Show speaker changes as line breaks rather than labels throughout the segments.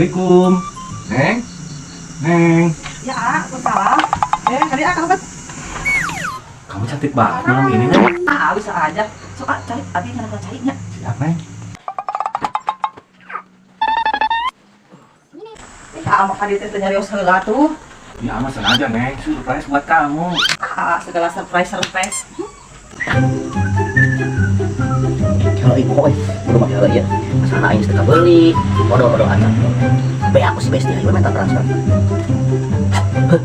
Assalamualaikum. Neng. Neng.
Ya, salah. Eh, kali ah, kamu.
Kamu cantik banget malam ini, Neng.
Ah, bisa aja. Sok ah, cari, abi nggak carinya.
Siap, Neng.
Eh, ah, makan di teh nyarios heula tuh.
Ya, mah sengaja, Neng. Surprise buat kamu.
Ah, segala surprise-surprise.
Kalau ibu oi, belum pakai heula ieu. Masalah aing geus teu kabeuli, odol-odol acan. Be aku si Besti ayo minta transfer. Heh.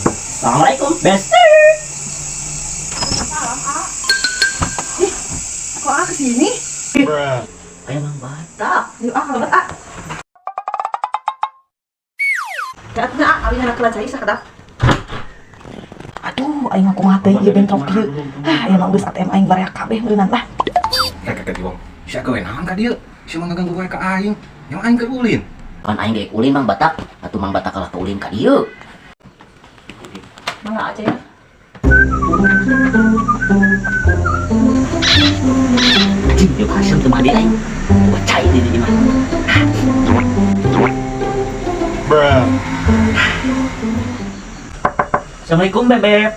Assalamualaikum, Besti.
Salam, ah. Ih, kok ah kesini?
Ayo Mang Batak.
Yuk ah, kalebet ah. Atuh ah, abi nyanak heula cai sakedap. Aduh, aing mah kumaha teh ieu bentrok kieu. Ah, ieu mah geus ATM aing bareak kabeh meureunnan lah.
Kayak kakek Wong. Bisa gawe naon ka dieu? Bisa mah ngaganggu wae ka aing. Yang aing keur ulin.
Kan aing ge ulin Mang Batak, atuh Mang Batak kalah ulin ka dieu.
Mangga aja ya.
Anjing, yuk kasem teu mandi aing. Gua cai di dieu mah. Assalamualaikum, Bebek.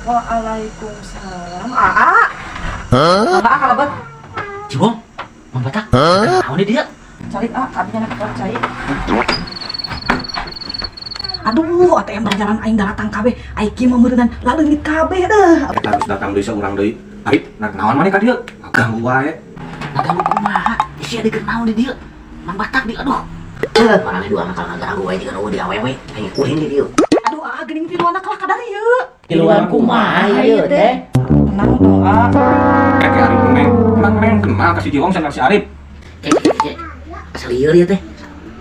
Waalaikumsalam. Aa. Mangga ah kalebet.
Ciwong, Mang Batak. Naon di dieu?
Cari ah, abi nyanak heula cai. Aduh, ATM berjalan aing datang kabeh. Aing kieu mah meureunnan laleungit kabeh deh.
Eta harus datang deui saurang deui. Arif, nak naon maneh ka dieu? Ganggu wae.
Ngaganggu kumaha? Sia dikeun naon di dieu? Mang Batak di aduh. Heuh, maraneh dua mah kalau ngaganggu wae jiga nu di awewe, aing ulin di dieu.
Aduh, ah geuning tiluan kalah ka dieu.
Tiluan kumaha ieu teh?
Tenang dong, ah.
Kakek Arif Neng, emang Neng kenal ka si Jiwong sama si Arif.
Cek, asal ieu ieu teh.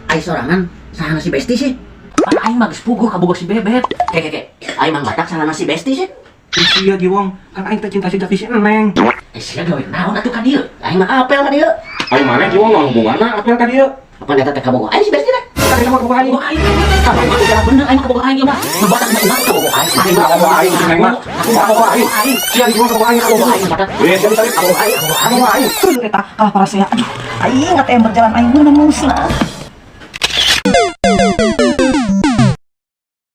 Ai sorangan saha si Besti sih? Pan aing mah geus puguh kabogoh si Bebek. Kek kek kek. Aing Mang Batak saha si Besti sih?
Sia Jiwong, kan aing teh cinta sejati si Neng.
Eh sia gawe naon atuh ka dieu? Aing mah apel ka dieu.
Aing maneh Jiwong naon hubunganna apel ka dieu?
Apa eta teh kabogoh aing si Besti teh?
Kan sama kabogoh aing.
Kabogoh aing. Kabogoh aing bener aing mah kabogoh aing ieu mah. Mang Batak mah imah kabogoh aing. Aing mah
Kabogoh aing si Neng mah. Kabogoh aing. Sia Jiwong kabogoh aing,
kabogoh aing Batak.
Eh, sia Arif
Kabogoh aing, kabogoh aing.
kabogoh aing.
Tuh eta kalah para saya. Aduh, aing ATM berjalan aing meunang musnah.